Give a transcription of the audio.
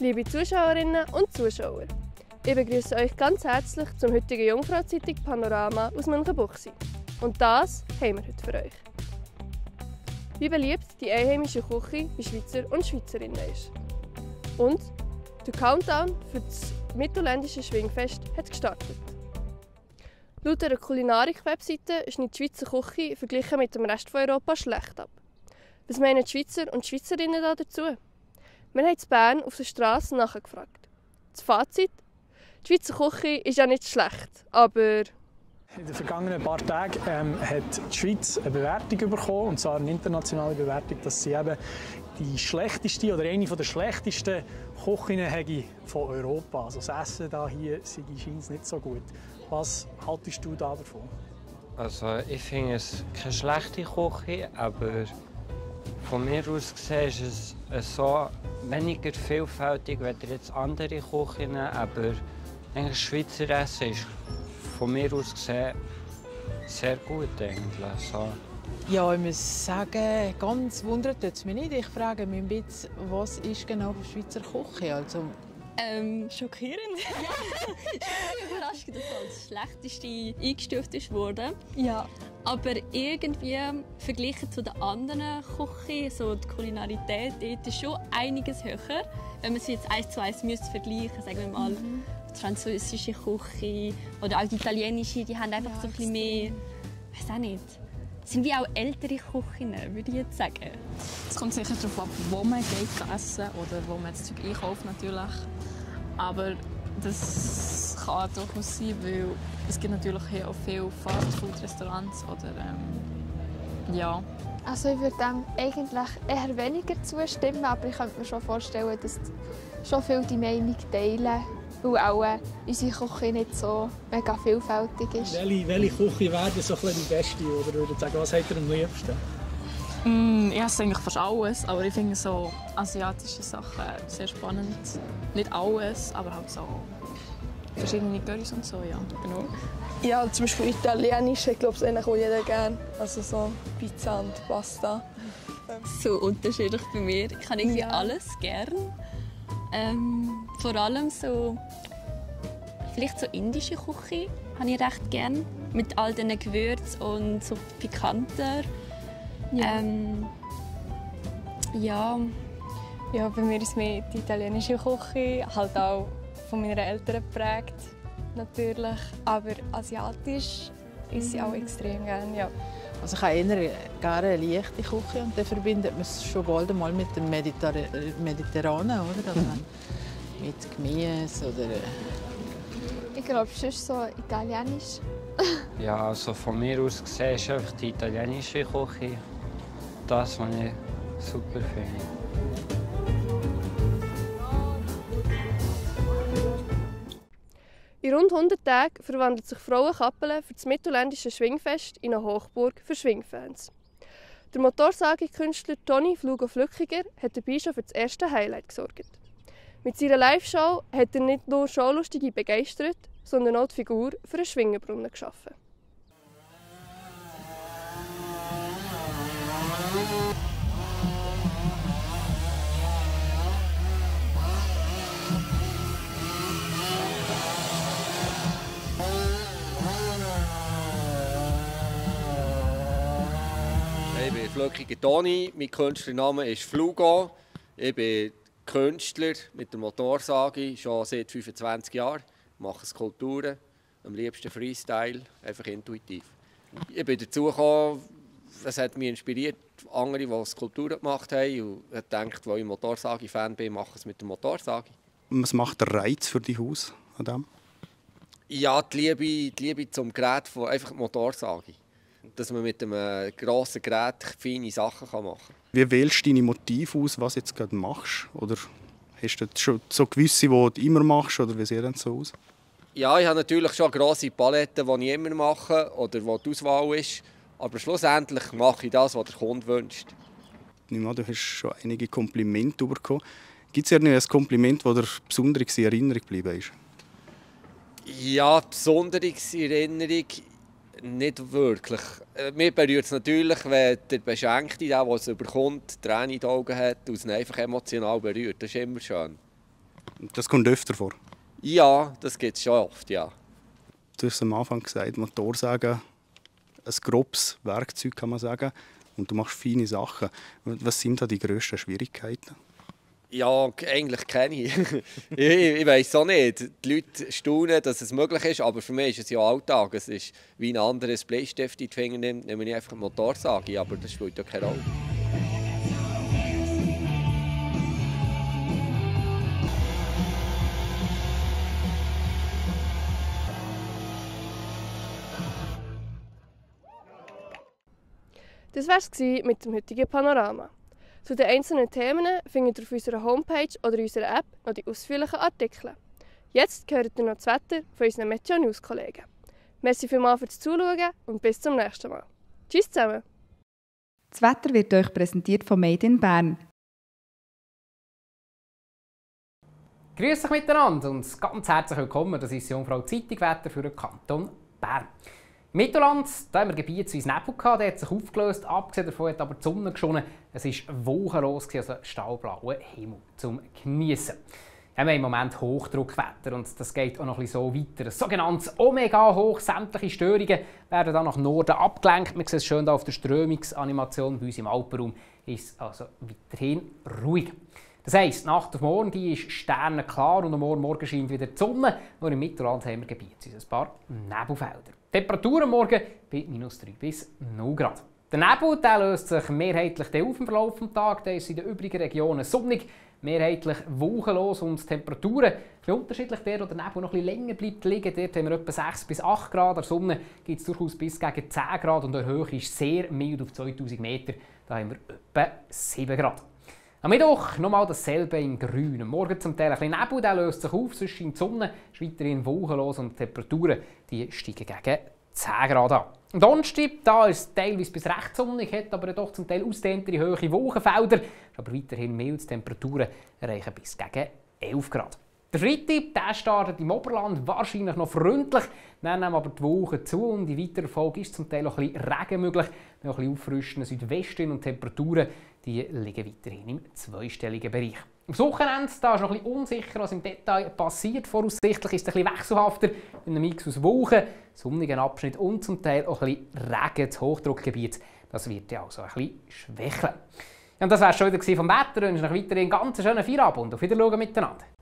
Liebe Zuschauerinnen und Zuschauer, ich begrüße euch ganz herzlich zum heutigen Jungfrau-Zeitung Panorama aus Münchenbuchsee. Und das haben wir heute für euch. Wie beliebt die einheimische Küche bei Schweizer und Schweizerinnen ist. Und der Countdown für das mittelländische Schwingfest hat gestartet. Laut einer Kulinarik-Webseite schneidet die Schweizer Küche verglichen mit dem Rest von Europa schlecht ab. Was meinen die Schweizer und Schweizerinnen dazu? Wir haben in Bern auf der Straße nachgefragt. Das Fazit? Die Schweizer Küche ist ja nicht schlecht, aber... In den vergangenen paar Tagen hat die Schweiz eine Bewertung bekommen, und zwar eine internationale Bewertung, dass sie eben die schlechteste oder eine der schlechtesten Küchinnen von Europa. Also das Essen hier scheint nicht so gut. Was haltest du davon? Also ich finde es keine schlechte Küche, aber von mir aus gesehen ist es so weniger vielfältig als jetzt andere Küchen, aber eigentlich Schweizer Essen ist von mir aus gesehen sehr gut eigentlich. So. Ja, ich muss sagen, ganz wundert es mich nicht. Ich frage mich ein bisschen, was ist genau für Schweizer Küche? Also, schockierend. Überrascht, dass es als schlechteste eingestuft wurde. Ja. Aber irgendwie, verglichen zu den anderen Küchen, so die Kulinarität, dort ist schon einiges höher. Wenn man sie jetzt 1:1 vergleichen müsste, sagen wir mal, die französische Küche oder auch die italienische, die haben einfach so ein bisschen mehr, ich weiß auch nicht. Das sind wie auch ältere Küchinnen, würde ich jetzt sagen. Es kommt sicher darauf ab, wo man geht essen oder wo man das Zeug einkauft natürlich. Aber das kann durchaus sein, weil es gibt natürlich hier auch viele Fast-Food-Restaurants oder ja. Also ich würde dem eigentlich eher weniger zustimmen, aber ich könnte mir schon vorstellen, dass schon viele die Meinung teilen, weil auch unsere Küche nicht so mega vielfältig ist. Welche Küche wäre so die beste? Oder würdet sagen, was habt ihr am liebsten? Ich esse eigentlich fast alles, aber ich finde so asiatische Sachen sehr spannend. Nicht alles, aber halt so verschiedene Currys und so, ja, genau. Ja, zum Beispiel Italienisch, ich glaube, das eigentlich auch jeder gerne. Also so Pizza und Pasta. So unterschiedlich bei mir. Ich habe irgendwie alles gern. Vor allem so, vielleicht so indische Küche habe ich recht gern. Mit all diesen Gewürzen und so pikanter. Ja. Ja, bei mir ist mehr die italienische Küche, halt auch von meinen Eltern geprägt, natürlich. Aber asiatisch ist sie auch extrem gerne, ja. also ich habe eher gerne eine leichte Küche und dann verbindet man es schon bald mal mit dem Mediterranen, oder? Also mit Gemüse oder... Ich glaube, sonst so italienisch. Ja, also von mir aus gesehen ist einfach die italienische Küche das, was ich super finde. In rund 100 Tagen verwandelt sich Frauenkappelen für das mittelländische Schwingfest in eine Hochburg für Schwingfans. Der Motorsägekünstler Toni Flugo-Flückiger hat dabei schon für das erste Highlight gesorgt. Mit seiner Live-Show hat er nicht nur Showlustige begeistert, sondern auch die Figur für einen Schwingenbrunnen geschaffen. Ich bin Flückiger Toni, mein Künstlername ist Flugo. Ich bin Künstler mit der Motorsage schon seit 25 Jahren. Ich mache Skulpturen, am liebsten Freestyle, einfach intuitiv. Ich bin dazu gekommen, es hat mich inspiriert, andere, die Skulpturen gemacht haben, und ich dachte, weil ich Motorsage-Fan bin, mache ich es mit der Motorsage. Was macht der Reiz für dein Haus an dem? Ja, die Liebe zum Gerät von einfach die Motorsage. Dass man mit einem grossen Gerät feine Sachen machen kann. Wie wählst du deine Motive aus, was du jetzt gerade machst? Oder hast du schon so gewisse, die du immer machst? Oder wie sieht das so aus? Ja, ich habe natürlich schon grosse Paletten, die ich immer mache oder wo die Auswahl ist. Aber schlussendlich mache ich das, was der Kunde wünscht. Ich meine, du hast schon einige Komplimente bekommen. Gibt es ein Kompliment, das dir besonders in Erinnerung geblieben ist? Ja, besonders in Erinnerung nicht wirklich. Mir berührt es natürlich, wenn der Beschenkte, der es überkommt, Tränen in den Augen hat und es ihn einfach emotional berührt. Das ist immer schön. Das kommt öfter vor? Ja, das gibt es schon oft, ja. Du hast am Anfang gesagt, Motorsägen, ein grobes Werkzeug kann man sagen, und du machst feine Sachen. Was sind da die grössten Schwierigkeiten? Ja, eigentlich kenne ich. Ich weiss auch nicht. Die Leute staunen, dass es möglich ist, aber für mich ist es ja Alltag. Es ist wie ein anderes Bleistift in die Finger nimmt, nehme ich einfach eine Motorsage, aber das spielt ja keine Rolle. Das war es mit dem heutigen Panorama. Zu den einzelnen Themen findet ihr auf unserer Homepage oder in unserer App noch die ausführlichen Artikel. Jetzt hört ihr noch das Wetter von unseren Meteo News Kollegen. Merci vielmals fürs Zuschauen und bis zum nächsten Mal. Tschüss zusammen! Das Wetter wird euch präsentiert von Made in Bern. Grüß euch miteinander und ganz herzlich willkommen. Das ist Jungfrau Zeitung Wetter für den Kanton Bern. Im Mittelland haben wir gebietsweise Nebel gehabt, der hat sich aufgelöst. Abgesehen davon hat aber die Sonne geschonen. Es war wolkenlos, also stahlblauer Himmel zum Geniessen. Wir haben im Moment Hochdruckwetter und das geht auch noch ein bisschen so weiter. Ein sogenanntes Omega-Hoch, sämtliche Störungen werden dann nach Norden abgelenkt. Man sieht es schön hier auf der Strömungsanimation. Bei uns im Alpenraum ist es also weiterhin ruhig. Das heisst, die Nacht auf morgen die ist sternenklar und am Morgen scheint wieder die Sonne. Nur im Mittelland haben wir gebietsweise ein paar Nebelfelder. Die Temperatur am Morgen bei -3 bis 0 Grad. Der Nebel der löst sich mehrheitlich auf im Verlauf des Tages. Der ist in den übrigen Regionen sonnig, mehrheitlich wolkenlos und die Temperaturen ein unterschiedlich. Der, wo der Nebel noch ein bisschen länger bleibt liegen, dort haben wir etwa 6 bis 8 Grad. An der Sonne gibt es durchaus bis gegen 10 Grad und die Höhe ist sehr mild auf 2000 Meter. Da haben wir etwa 7 Grad. Am Mittwoch nochmal dasselbe in Grün. Am Morgen zum Teil ein bisschen Nebel, der löst sich auf, sonst scheint die Sonne, ist weiterhin wolkenlos und die Temperaturen die steigen gegen 10 Grad an. Am Donnerstag da ist es teilweise bis recht sonnig, hat aber doch zum Teil ausdehntere hohe Wolkenfelder, aber weiterhin milde Temperaturen erreichen bis gegen 11 Grad. Der Freitag der startet im Oberland wahrscheinlich noch freundlich, dann nehmen aber die Wolken zu und in weiterer Folge ist zum Teil auch ein bisschen Regen möglich, noch ein bisschen auffrischender Südwesten und die Temperaturen die liegen weiterhin im zweistelligen Bereich. Am Wochenende da ist noch ein bisschen unsicher, was im Detail passiert. Voraussichtlich ist es ein bisschen wechselhafter, mit einem Mix aus Wolken, sonnigen Abschnitt und zum Teil auch ein bisschen Regen. Das Hochdruckgebiet das wird ja also ein bisschen schwächeln. Ja, und das war es schon wieder vom Wetter. Ich wünsche euch weiterhin einen ganz schönen Feierabend und auf Wiedersehen miteinander.